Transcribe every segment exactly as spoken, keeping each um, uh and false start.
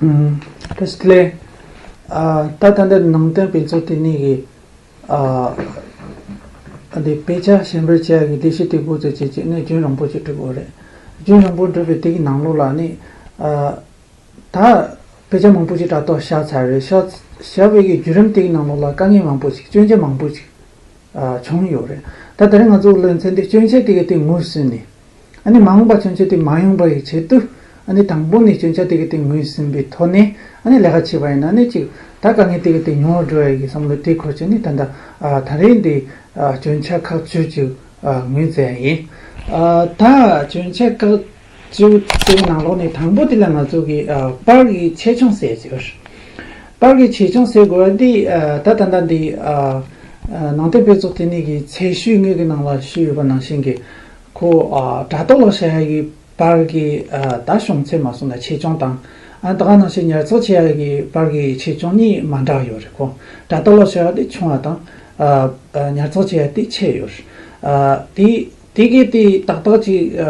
ཨུམ། བཀྲ་ཤིས་བདེ་ལེགས། ཨ། ད་ད་ལྟ་ནང་བསྟན་དཔེ་ཚོགས་དེ་ནས་ཀྱི། ཨ། འདི་དཔེ་ཆ་གཞན་པར་བྱས་ཀྱི་ལས་གཞི་དེ་འགོ་བཙུགས་བྱས་ཀྱི་ནས་རྒྱུན་རིང་པོ་ཅིག་འགྲོ་གི་ཡོད་རེད། རྒྱུན་རིང་པོ་འགྲོ་བའི་དེ་གི་ནང་ལོགས་ལ་ནི། ཨ། ད་དཔེ་ཆ་མང་པོ་ཅིག་དྲ་ཐོག་བཞག་ཚར་རེད། བཞག་བཞག་པའི་གི་བརྒྱུད་རིམ་དེ་གི་ནང་ལོགས་ལ་དཀའ་ངལ་མང་པོ་ཅིག་སྐྱོན་ཆ་མང་པོ་ཅིག་ཨ། བྱུང་ཡོད་རེད། ད་དེ་རིང་ང་ཚོ་ལེ་ཚན་དེ་སྐྱོན་ཆ་དེ་གི་དེ་ངོས་ཟིན་ནས། ཨ་ནི་མ་འོངས་པ་སྐྱོན་ཆ་དེ་མ་ཡོང་བ་ཡི་ཆེད་དུ། ཨ་ནི་དང་པོ་ནས་སྐྱོན་ཆ་དེ་གི་དེ་ངོས་ཟིན་པའི་ཐོག་ནས། ཨ་ནི་ལས་ཀ་བྱས་པ་ཡིན་ན་ནི་ཅིག་ད་དཀའ་ངལ་དེ་གི་དེ་ཉུང་རུ་འགྲོ་ཡ་གི་བསམ་བློ་དེ་འཁོར་བྱས་ནས། ད་ལྟ་ཨ། ད་རེས་འདི་ཨ། སྐྱོན་ཆ་ཁག་བཅུ་ཅིག་ཨ། ངོས་འཛིན་ཡིན། ཨ། ད་སྐྱོན་ཆ་ཁག་བཅུ་དེའི་ནང་ལོགས་ནས་དང་པོ་དེ་ལ་ང་ཚོ་གི་ཨ། པར་གྱི་ཆེ་ཆུང་ཟེར་ཡོད། པར་གྱི་ཆེ་ཆུང་ཟེར་དགོས་པ་འདི་ཨ། ད་ད་ལྟ་འདི་ཨ། ཨ། ནང་བསྟན་དཔེ་ཚོགས་དེ་ནས་ཀྱི་ཚད་ཞུས་དངོས་ཀྱི་ནང་ལ་ཞུས་ཡོད་པ་ནང་བཞིན་གྱི། ཁོ་ཨ། དྲ་ཐོག་ལ་བཞག་ཡ་གི་པར་གྱི་ཨ། ད་བྱུང་ཚད་མ་སོང་ན་ཆེ་ཆུང་དང་། ཨ། ད་ག་ནང་བཞིན་ཉར་ཚགས་བྱེད་ཡ་གི་པར་གྱི་ཆེ་ཆུང་གཉིས་མ་འདྲ་ཡོད་རེད། ཁོ་དྲ་ཐོག་ལ་བཞག་ཡ་དེ་ཆུང་བ་དང་། ཨ། ཨ། ཉར་ཚགས་བྱེད་ཡ་དེ་ཆེ་ཡོད་རེད། ཨ། དེ་དེ་གའི་དེ་ཏག་ཏག་ཅིག་ཨ།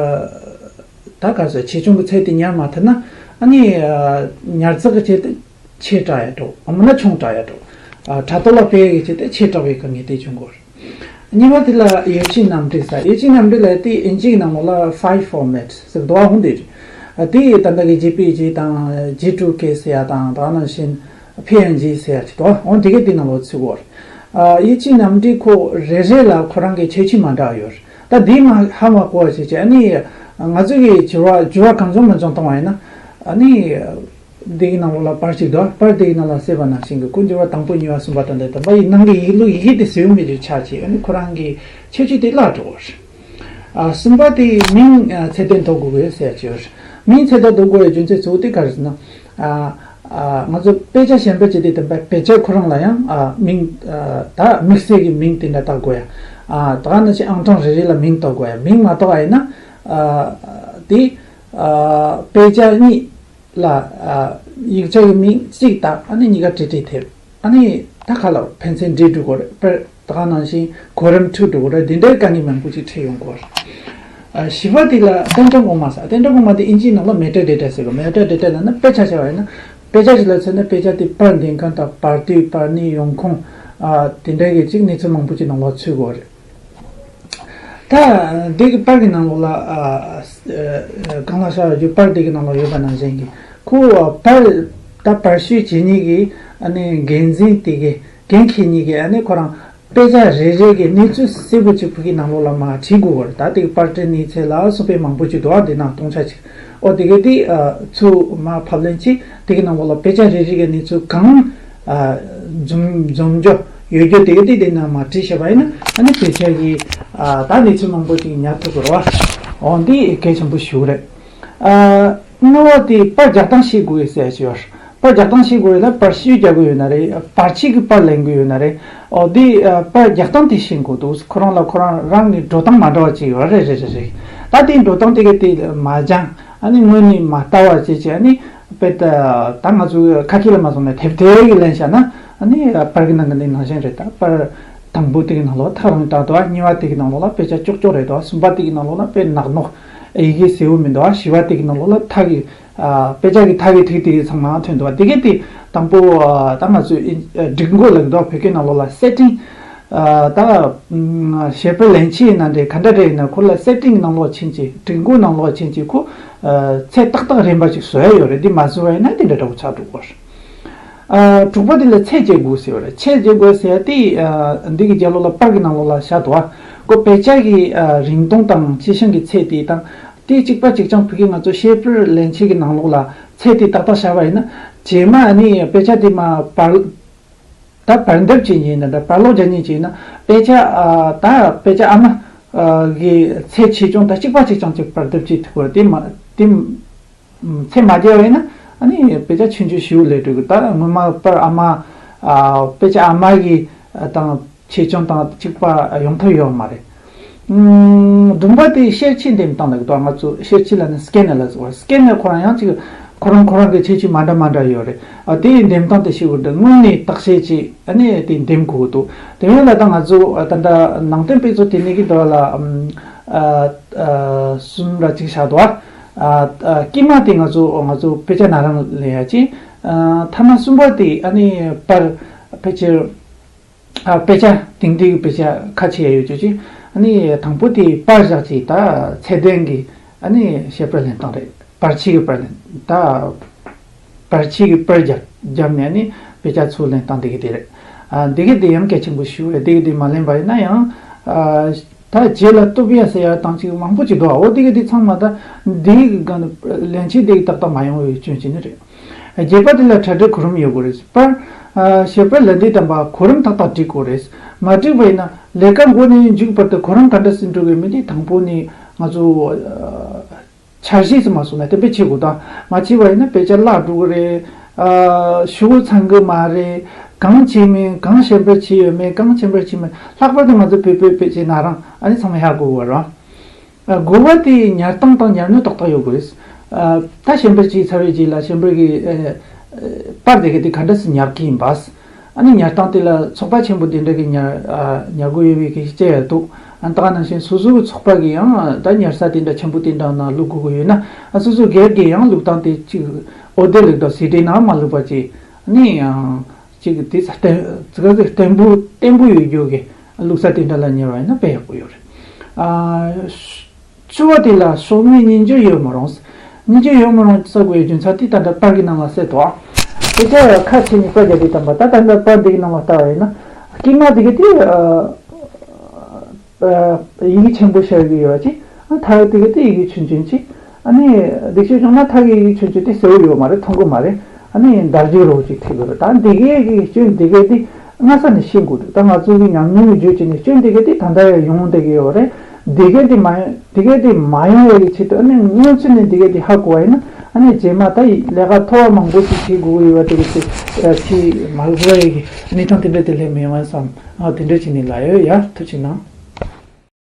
ད་ག་ཟེར། ཆེ་ཆུང་གི་ཚད་དེ་ཉར་མ་ཐུབ་ན། ཨ་ནི་ཨ། ཉར་ཚགས་ཀྱི་ཆེད་དུ་ཆེ་དྲགས་ཡ་འགྲོ། ཨ། མིན་ན་ཆུང་དྲགས་ཡ་འགྲོ། ཨ། དྲ་ཐོག་ལ་སྤེལ་ཡ་གི་ཆེད་དུ་ཆེ་དྲགས་པའི་དཀའ་ངལ་དེ་བྱུང་གི་ཡོད་རེད། གཉིས་པ་དེ་ལ་ཡིག་ཆའི་རྣམ་འགྲེལ་ཟེར། ཡིག་ཆའི་རྣམ་འགྲེལ་ལ་དེ་ཨིན་ཇིའི་ནང་ལོགས་ལ་ཕའིལ་ཕོར་མེཊ་ཟེར་འདུག་པ། འོ་འདི་རེད། ཨ། དེ་ད་ལྟ་གི་ཇེ་པི་ཇི་དང་ཇེ་ཊུ་ཀེ་ཟེར་ཡ་དང་། ད་ག་ནང་བཞིན་པི་ཨེན་ཇི་ཟེར་ཡ་ཅིག་འདུག་པ། འོ་འདི་གའི་དེ་ནང་ལོགས་ཚུད་ཀྱི་ཡོད་རེད། ཨ། ཡིག་ཆའི་རྣམ་འགྲེལ་ཁོ་རེ་རེ་ལ་ཁོ་རང་གི་ཁྱད་ཆོས་མ་འདྲ་བ་ཡོད་རེད། ད་འདི་མ་ཧ་མ་གོ་བ་བྱས་བྱས། ཨ་ནི་ང་ཚོ་གི་འགྱུར་བ་འགྱུར་བ་གང་བྱུང་མང་བྱུང་བཏང་བ་ཡིན་ན། ཨ་ནི་འདི་གི་ནང་ལོགས་ལ་པར་གཅིག་འདུག་པ། པར་འདི་གི་ནང་ལ་གསལ་བ་ནང་བཞིན་གྱི་ཁོ་འགྱུར་བ་དང་པོ་གཉིས་པ་གསུམ་པ་དང་། དེ་དང་པོ་ཡི་ནང་གི་ཡིག་ལུགས་ཡི་གེ་དེ་ཟེའུ་འབྲུ་དེ་ཆགས་བྱས། ཨ་ནི་ཁོ་རང་གི་ཁྱད་ཆོས་དེ་བརླག་འགྲོ་གི་ཡོད་རེད། ཨ། གསུམ་པ་དེ་མིང་ཨ། ཚད་ལྡན་འདོགས་དགོས་ཟེར་གྱི་ཡོད་རེད། མིང་ཚད་ལྡན་འདོགས་དགོས་པའི་རྒྱུ་མཚན་གཙོ་བོ་དེ་ག་རེ་ཟེར་ན། ཨ། ཨ། ང་ཚོ་དཔེ་ཆ་གཞན་པ་ཅིག་དེ་དེ་དཔེ་ཆ་ཁོ་རང་ལ་ཡང་ཨ། མིང་ཨ། ད་དམིགས་བསལ་གྱི་མིང་དེ་འདྲ་བཏགས་དགོས་ཡ། ཨ། ད་ག་ནང་བཞིན་ཨང་གྲངས་རེ་རེ་ལ་མིང་བཏགས་དགོས་ཡ། མིང་མ་བཏགས་པ་ཡིན་ན། ཨ། དེ་ཨ། དཔེ་ཆ་གཉིས་ལ་ཨ། ཡིག་ཆ་གི་མིང་གཅིག་བཏགས། ཨ་ནི་གཉིས་ཀ་བྲིས་བྲིས་ཐེབས། ཨ་ནི་ད་ག་ལ་ཕན་ཚུན་འདྲེས་འགྲོ་གི་རེད། དཔེར་ད་ག་ནང་བཞིན་གོ་རིམ་འཁྲུལ་འགྲོ་གི་རེད། འདི་འདྲའི་དཀའ་ངལ་མང་པོ་ཅིག་འཕྲད་ཡོང་གི་རེད། ཨ། བཞི་པ་དེ་ལ་བསྟན་བཅོས་གོང་མ་ཟེར། བསྟན་བཅོས་གོང་མ་དེ་ཨིན་ཇིའི་ནང་ལ་མེ་ཊ་ཌེ་ཊ་ཟེར་གི། མེ་ཊ་ཌེ་ཊ་ལབ་ན། དཔེ་ཆ་བྱས་པ་ཡིན་ན། དཔེ་ཆ་ཞིག་ལ་མཚོན་ན་དཔེ་ཆ་དེ་པར་འདོན་མཁན་དང་། པར་དུས། པར་ནི། ཡོང་ཁུངས། ཨ། དེ་འདྲའི་གི་ཅིག་གནས་ཚུལ་མང་པོ་ཅིག་ནང་ལོགས་ཚུད་དགོས་རེད། ད་འདི་གི་པར་གི་ནང་ལོགས་ལ། ཨ། ཨ། གང་ལ་ཤར་བ་རྒྱུ་པར་འདི་གི་ནང་ལོགས་ཡོད་པ་ནང་བཞིན་གྱི་ཁོ་པར། ད་པར་བཤུས་བྱེད་མཁན་གྱི་ཨ་ནི་འགན་འཛིན་དེ་གི། འགན་འཁྱེར་མཁན་གྱི་ཨ་ནི་ཁོ་རང་དཔེ་ཆ་རེ་རེ་གི་གནས་ཚུལ་གསལ་པོ་ཅིག་ཕ་གི་ནང་ལོགས་ལ་མར་བྲིས་དགོས་པ་རེད། ད་དེ་གི་པར་སྐྲུན་གནས་ཚད་ལ་སོགས་པའི་མང་པོ་ཅིག་འདུག་པ། འདི་ནང་སྟོང་ཆ་ཅིག་འོ་དེ་གི་དེ་ཨ། ཚུར་མར་ཕབ་ལེན་བྱས། དེ་གི་ནང་ལོགས་ལ་དཔེ་ཆ་རེ་རེ་གི་གནས་ཚུལ་གང་ཨ། འཛོམས་འཛོམས་རྒྱུ་ཡོད་རྒྱུ་དེ་གི་དེ་དེ་ནང་མར་བྲིས་བཞག་པ་ཡིན་ན། ཨ་ནི་དཔེ་ཆ་གི་ཨ། ད་གནས་ཚུལ་མང་པོ་ཅིག་ཉར་ཐུབ་ཀྱི་རེད་པ། འོ་འདི་གལ་ཆེན་པོ་ཞིག་རེད། ཨ། ལྔ་པ་དེ་པར་རྒྱག་སྟངས་ཤེས་དགོས་ཟེར་ཞིག་ཡོད། པར་རྒྱག་སྟངས་ཤེས་དགོས་ལ། པར་བཤུས་རྒྱག་དགོས་ཡོད་ན་རེད། པར་ཆས་ཀྱི་པར་ལེན་དགོས་ཡོད་ན་རེད། འོ་དེ་ཨ། པར་རྒྱག་སྟངས་དེ་ཤེས་དགོས་འདུག་ཁོ་རང་ལ་ཁོ་རང་རང་གི་འགྲོ་སྟངས་མ་འདྲ་བ་ཅིག་ཡོད་རེད། རེད་རེད་རེད་རེད། ད་དེ་འགྲོ་སྟངས་དེ་གི་དེ་མ་སྦྱངས། ཨ་ནི་སྔོན་ནས་མ་ལྟ་བ་བྱས་བྱས། ཨ་ནི་དཔེ་ད་ད་ང་ཚོའི་ཁ་སྐད་ལ་མ་སོང་ནས་དེབ་དེ་གི་ལེན་བཞག་ན། ཨ་ནི་པར་གི་ནང་གི་འདི་ནང་བཞིན་རེད། ད་པར་དང་པོ་དེ་གི་ནང་ལོགས་ཐག་རིང་དྲགས་འདུག་གཉིས་པ་དེ་གི་ནང་ལོགས་ལ་དཔེ་ཆ་ཀྱོག་ཀྱོག་རེད་འདུག་གསུམ་པ་དེ་གི་ནང་ལོགས་ལ་དཔེ་ནག་ནོག་ཡི་གེ་གསལ་པོ་མི་འདུག་བཞི་པ་དེ་གི་ནང་ལོགས་ལ་མཐའ་གི་ཨ། དཔེ་ཆ་གི་མཐའ་གི་ཐིག་དེ་གི་ཚང་མ་ཐོན་འདུག་དེ་གི་དེ་དང་པོ་ཨ། ད་ང་ཚོས་ཨིན་ཨ། སྒྲིག་འགོད་ལབ་འདུག་བོད་སྐད་ནང་ལོགས་ལ་སེ་ཊིང་། ཨ། ད་ཨམ། ཞེ་པོ་ལེན་ཆེད་ཡིན་ན་འདྲ། ག་འདྲ་འདྲ་ཡིན་ན་ཁོ་ལ་སེ་ཊིང་ནང་ལོགས་ཕྱིན་བྱས། སྒྲིག་འགོད་ནང་ལོགས་ཕྱིན་བྱས། ཁོ་ཨ། ཚད་ཏག་ཏག་རན་པ་ཅིག་བཟོ་ཡ་ཡོད་རེད། འདི་མ་བཟོ་བ་ཡིན་ན་དེ་འདྲ་འདྲ་པོ་ཆགས་འགྲོ་གི་རེད། ཨ། དྲུག་པ་དེ་ལ་ཚད་འཇལ་དགོས་ཟེར་བ་རེད། ཚད་འཇལ་དགོས་ཟེར་ཡ་དེ་ཨ། འདི་གི་རྒྱབ་ལོགས་ལ་པར་གི་ནང་ལོགས་ལ་བཞག་འདུག་པ། ཁོ་དཔེ་ཆ་གི་ཨ། རིང་ཐུང་དང་ཆེ་ཆུང་གི་ཚད་དེ་དང་། དེ་གཅིག་པ་གཅིག་རྐྱང་ཕ་གི་ང་ཚོ་ཞེ་པོ་ལེན་ཆེད་ཀྱི་ནང་ལོགས་ལ་ཚད་དེ་ཏག་ཏག་བཞག་པ་ཡིན་ན། རྗེས་མ་ཨ་ནི་དཔེ་ཆ་དེ་མར་པར་ད་པར་འདེབས་བྱེད་མཁན་ཡིན་ན་འདྲ། པར་སློག་རྒྱག་མཁན་ཅིག་ཡིན་ན། དཔེ་ཆ་ཨ། ད་དཔེ་ཆ་ཨ་མ་ཨ། གི་ཚད་ཆེ་ཆུང་ད་གཅིག་པ་གཅིག་རྐྱང་ཅིག་པར་འདེབས་བྱེད་ཐུབ་པ་དེ་མ་དེ། ཚད་མ་བརྒྱབ་པ་ཡིན་ན་ཨ་ནི་དཔེ་ཆ་ཆུང་ཆུང་ཞེ་པོ་སླེབས་འགྲོ་གི། ད་སྔོན་མ་པར་ཨ་མ་ཨ། དཔེ་ཆ་ཨ་མ་གི་ཨ། དང་ཆེ་ཆུང་དང་གཅིག་པ་ཡོང་ཐབས་ཡོད་མ་རེད། ཨུམ། བདུན་པ་དེ་ཤེར་ཕྱིན་འདེམས་སྟངས་ལབ་ཀྱི་འདུག་ང་ཚོ་ཤེར་ཕྱིན་ལབ་ན་སི་ཀེན་ནར་ལབ་ཟེར་བ། སི་ཀེན་ནར་ཁོ་རང་ཡང་ཅིག་ཁོ་རང་ཁོ་རང་གི་ཁྱད་ཆོས་མ་འདྲ་མ་འདྲ་ཡོད་རེད། ཨ། དེ་འདེམས་སྟངས་དེ་ཤེས་དགོས་འདུག་སྔོན་ནས་བརྟག་དཔྱད་ཅིག་ཨ་ནི་དེ་འདེམས་དགོས་འདུག་དེ་ཡོད་ལ་ད་ང་ཚོ་ད་ལྟ་ནང་བསྟན་དཔེ་ཚོགས་དེ་ནས་ཀྱི་འདུག་ལ། ཨུམ། ཨ། ཨ། གསུམ་ར་ཅིག་བཞག་འདུག་ཨ་ཨ་དཀྱིལ་མ་དེ་ང་ཚོ་ང་ཚོ་དཔེ་ཆ་ན་རང་ལས་ཡ་ཅི། ཨ་ཐ་མ་གསུམ་པ་དེ་ཨ་ནི་པར་ཕལ་ཆེར། ཨ་དཔེ་ཆ་དེང་དུས་ཀྱི་དཔེ་ཆ་ཁ་ཕྱེ་ཡ་ཡོད་ཅོ་ཅི། ཨ་ནི་དང་པོ་དེ་པར་བཞག་ཅིག་ད་ཚད་ལྡན་གྱི་ཨ་ནི་བཤད་པར་ལེན་སྟངས་རེད། པར་ཆས་ཀྱི་པར་ལེན་ད། པར་ཆས་ཀྱི་པར་རྒྱབ་རྒྱབ་ནས་ནི་དཔེ་ཆ་ཚུར་ལེན་སྟངས་དེ་ག་དེ་རེད། ཨ་འདི་ག་དེ་ཡང་གལ་ཆེན་པོ་ཞིག་རེད། དེ་ག་དེ་མ་ལེན་པ་ཡིན་ན་ཡང་ཨ་ད་རྗེས་ལ་ཏོ་བི་ཡ་ཟེར་ཡ་དང་ཅིག་མང་པོ་ཅིག་འདུག་ཨ་འོ་དེ་ག་དེ་ཚང་མ་ད་འདི་ག་ནི་ལེན་ཆེད་དེ་ག་ཏག་ཏག་མ་ཡོང་བའི་སྐྱོན་ཅིག་ནི་རེད། རྒྱས་པ་དེ་ལ་གྲ་སྒྲིག་གོ་རིམ་ཡོད་དགོས་རེད། པར་ཨ་ཞེས་པར་ལེན་དུས་དམ་པ་གོ་རིམ་ཏག་ཏག་སྒྲིག་དགོས་རེད། མ་སྒྲིག་པ་ཡིན་ན་ལས་ཀ་འགོ་ནས་མཇུག་བར་དུ་གོ་རིམ་ག་འདྲ་ཞིག་འགྲོ་དགོས་མིན་དེ་དང་པོ་ནས་ང་ཚོ་ཨ། འཆར་གཞི་ཙམ་མ་སོང་ན་དེ་འདྲ་བྱེད་དགོས་དང་མ་བྱས་པ་ཡིན་ན་དཔེ་ཆ་བརླག་འགྲོ་གི་རེད། ཨ་ཤོག་བུ་ཚང་གི་མ་རེད། གང་བྱས་མིན་གང་ཞིབ་པར་བྱས་ཡོད་མེད་གང་ཞིབ་པར་བྱས་མིན་ལྷག་པར་དུ་ང་ཚོ་བོད་པའི་དཔེ་ཆའི་ན་རང་ཨ་ནི་ཚང་མ་ཧ་གོ་དགོས་རེད། ཨ་དགུ་པ་དེ་ཉར་སྟངས་དང་ཉར་སྣོན་ཏག་ཏག་ཡོད་དགོས་རེད། ཨ་ད་ཞིབ་པར་བྱས་ཚར་བའི་རྗེས་ལ་ཞིབ་པར་གྱི་ཨ་ཨ་པར་དེ་ག་དེ་ག་འདྲ་སེ་ཉར་གི་ཡིན་པ། ཨ་ནི་ཉར་སྟངས་དེ་ལ་ཚོགས་པ་ཆེན་པོ་དེ་འདྲ་གི་ཉར་ཨ་ཉར་དགོས་ཡོད་པའི་གི་བཤད་ཡ་འདུག་ཨ་ད་ག་ནང་བཞིན་སོ་སོའི་ཚོགས་པ་གི་ཡང་ད་ཉར་ས་དེ་འདྲ་ཆེན་པོ་དེ་འདྲ་ནང་བླུག་དགོས་ཀྱི་ཡོད་ན་ཨ་སོ་སོ་སྒེར་གྱི་ཡང་བླུག་སྟངས་དེ་གཅིག་འོ་དེ་ལུགས་དང་སི་ཌི་ནང་མ་བླུག་པ་བྱས་ཨ་ནི་ཡང་གཅིག་དེ་ཚ་བརྟན་ཙི་ག་ཙིག་བརྟན་པོ་བརྟན་པོ་ཡོད་རྒྱུ་གི་བླུག་ས་དེ་འདྲ་ལ་ཉར་བ་ཡིན་ན་དཔེ་ཡག་པོ་ཡོད་རེད། ཨ། བཅུ་པ་དེ་ལ་ཤོག་ངོས་སྙིང་རྗེ་ཡོད་མི་རུང་། སྙིང་རྗེ་ཡོད་མི་རུང་ཟེར་དགོས་རྒྱུ་མཚན་དེ་ད་ལྟ་པར་གྱི་ནང་ལ་གསལ་འདུག་དེ་ཚོ་ཁ་ཕྱེ་ནས་པར་རྒྱག་དུས་ཙམ་པ་ད་ད་ལྟ་པར་འདི་གི་ནང་ལ་ལྟ་བ་ཡིན་ན་དཀྱིལ་མ་དེ་ག་དེ་ཡི་གེ་ཆེན་པོ་ཤར་གྱི་ཡོད་ཅིག་མཐའ་དེ་ག་དེ་ཡི་གེ་ཆུང་ཆུང་ཅིག་ཨ་ནི་འདི་ཤོད་བྱུང་ན་མཐའ་གི་ཡི་གེ་ཆུང་ཆུང་དེ་གསལ་བོ་ཡོད་མ་རེད། མཐོང་གི་མ་རེད། ཨ་ནི་འདར་རྒྱུ་རོ་ཅིག་ཐེབས་ཡོད་རེད། ད་འདི་གའི་གི་སྐྱོན་འདི་གའི་དེ་སྔ་ས་ནས་ཤེས་དགོས་འདུག་ད་ང་ཚོ་གི་ཉམས་མྱོང་གི་བརྗོད་བྱས་ནས་སྐྱོན་འདི་གའི་དེ་ད་ལྟ་ཡང་ཡོང་བསྡད་ཀྱི་ཡོད་རེད། འདི་གའི་དེ་མ་འདི་གའི་དེ་མ་ཡོང་བའི་གི་ཆེད་དུ་ཨ་ནི་སྔོན་ཚུད་ནས་འདི་གའི་དེ་ཧ་གོ་བ་ཡིན་ན་ཨ་ནི་རྗེས་མ་ད་ལས་ཀ་མཐོ་བ་མང་པོ་ཞིག་བྱེད་དགོས་ཀྱི་ཡོད་པ་དེ་གི་དེ་ཕྱི་མ་བཟོ་བའི་གི་གནས་སྟངས་དེ་འདྲ་དེ་སླེབས་མི་ཡོང་བ་བསམ། ཨ་དེ་འདྲ་བྱས་ནས་ལབ་ཡོད་ཡ། ཐུགས་རྗེ་གནང་།